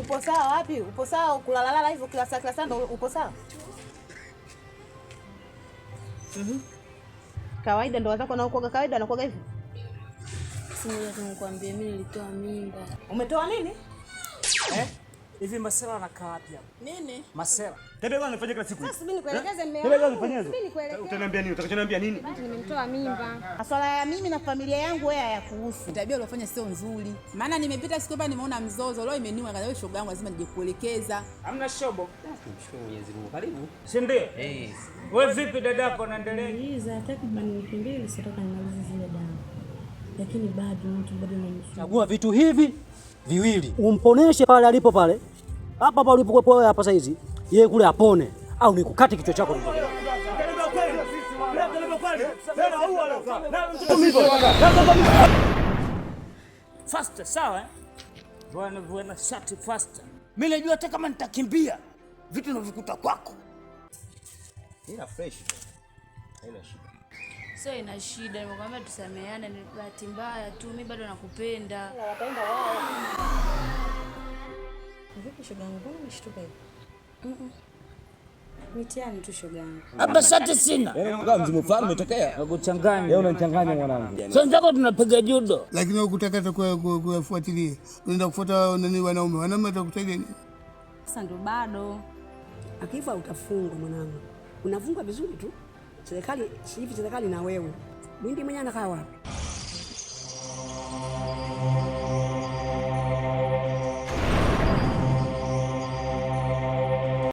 Upo sawa wapi? Upo sawa kulalalala hivyo kila saa kila saa ndo upo sawa? Kawaida ndo wazako wanaokuaga kawaida wanakuaga hivyo? Ngoja tu nikwambie, mimi nilitoa mimba. Umetoa nini? Eh? Hivi Masela anakaa wapi hapa? Nini? Masela. Tebe bwana nifanye kila siku. Sasa mimi nikuelekeze mume Tebe wangu. bwana nifanye hizo. Mimi nikuelekeze. Utaniambia nini? Utakachoniambia nini? Nimemtoa mimba. Masuala ya mimi na familia yangu wewe hayakuhusu. Tabia uliofanya sio nzuri. Maana nimepita siku hapa nimeona mzozo, leo imeniuma kaza wewe shoga yangu lazima nije kuelekeza. Hamna shobo. Tumshukuru Mwenyezi Mungu. Karibu. Si ndio? Eh. Wewe vipi dadako unaendelea? Liza, takriban wiki mbili sitoka nimalize zile dawa, lakini bado mtu bado namsumbua. Chagua vitu hivi viwili, umponeshe pale alipo pale hapa hapa ulipokuwepo wewe hapa saizi, yeye kule apone, au nikukate kichwa chako. Faster, sawa eh? Bwana bwana shati faster. Mimi najua hata kama nitakimbia vitu navikuta kwako. Ila fresh. Haina shida. Sio, ina shida, nimekwambia tusameheane, ni bahati mbaya tu, mimi bado nakupenda. Wataenda wao. Vipi shoga yangu, mbona umeshtuka hivi? Mitihani tu shoga yangu. Hapa shati sina. Kama mzimu fulani umetokea. Nakuchanganya. Leo unanichanganya mwanangu. Sasa wenzako tunapiga judo. Lakini hukutaka hata kuyafuatilia, unaenda kufuata nani? Wanaume, wanaume watakusaidia nini? Sasa ndo bado. Akifa utafungwa mwanangu, unafungwa vizuri tu. Serikali hivi, serikali na wewe. Mwindi mwenyewe anakaa wapi?